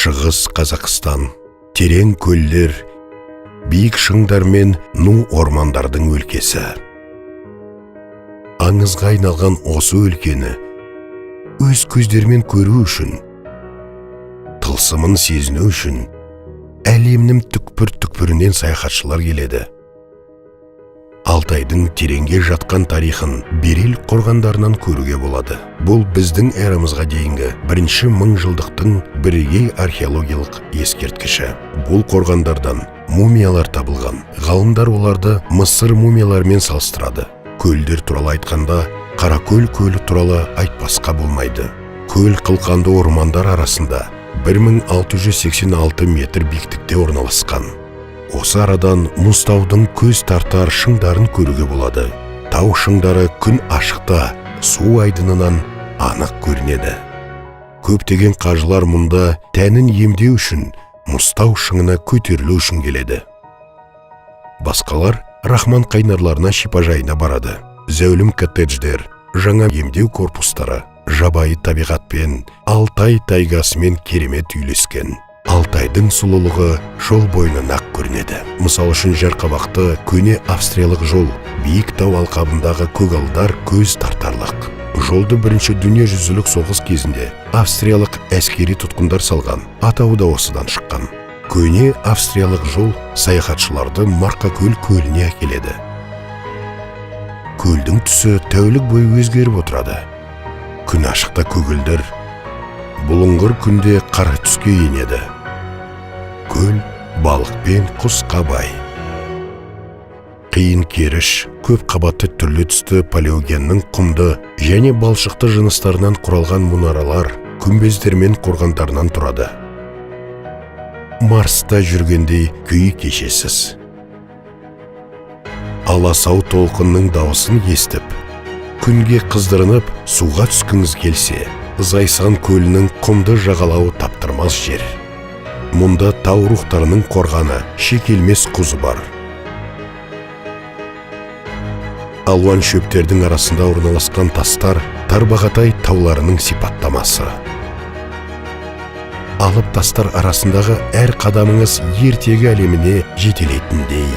Шығыс Қазақстан терең көлдер, биік шыңдар мен ну ормандардың өлкесі. Аңызға айналған осы өлкені өз көздерімен көру үшін, тылсымын сезіну үшін әлемнің түкпір-түкпірінен саяхатшылар келеді. Алтайдың тереңге жатқан тарихын Берел қорғандарынан көруге болады. Бұл біздің эрамызға дейінгі бірінші мыңжылдықтың бірегей археологиялық ескерткіші. Бұл қорғандардан мумиялар табылған. Ғалымдар оларды Мысыр мумияларымен салыстырады. Көлдер туралы айтқанда, Қаракөл көлі туралы айтпасқа болмайды. Көл қылқанды ормандар арасында 1686 метр биіктікте орналасқан. Осы арадан мұзтаудың көз тартар шыңдарын көруге болады. Тау шыңдары күн ашықта су айдынынан анық көрінеді. Көптеген қажылар мұнда тәнін емдеу үшін, мұзтау шыңына көтерілу үшін келеді. Басқалар Рахман қайнарларына, шипажайына барады. Зәулім коттедждер, жаңа емдеу корпустары жабайы табиғатпен, Алтай тайгасымен керемет үйлескен. Алтайдың сұлулығы жол бойынан ақ көрінеді. Мысал үшін, жарқабақты көне австриялық жол, биік тау алқабындағы көгалдар көз тартарлық. Жолды Бірінші дүниежүзілік соғыс кезінде австриялық әскери тұтқындар салған, атауы да осыдан шыққан. Көне австриялық жол саяхатшыларды Марқакөл көліне әкеледі. Көлдің түсі тәулік бойы өзгеріп отырады. Күн ашықта көгілдір, бұлыңғыр күнде қара түске енеді. Көл балық пен құсқа бай. Қиын керіш, көп қабатты түрлі түсті палеогеннің құмды және балшықты жыныстарынан құралған мұнаралар, күмбездер мен қорғандарынан тұрады. Марста жүргендей күй кешесіз. Аласау толқынның дауысын естіп, күнге қыздырынып, суға түскіңіз келсе, Зайсан көлінің құмды жағалауы таптырмас жер. Мұнда тау рухтарының қорғаны Шекелмес құзы бар. Алуан шөптердің арасында орналасқан тастар Тарбағатай тауларының сипаттамасы. Алып тастар арасындағы әр қадамыңыз ертегі әлеміне жетелейтіндей.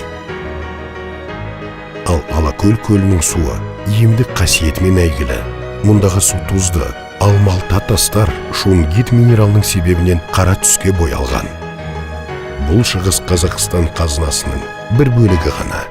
Ал Алакөл көлінің суы емдік қасиетімен әйгілі. Мұндағы су тұзды, ал малта тастар шунгит минералының себебінен қара түске боялған. Бұл Шығыс Қазақстан қазынасының бір бөлігі ғана.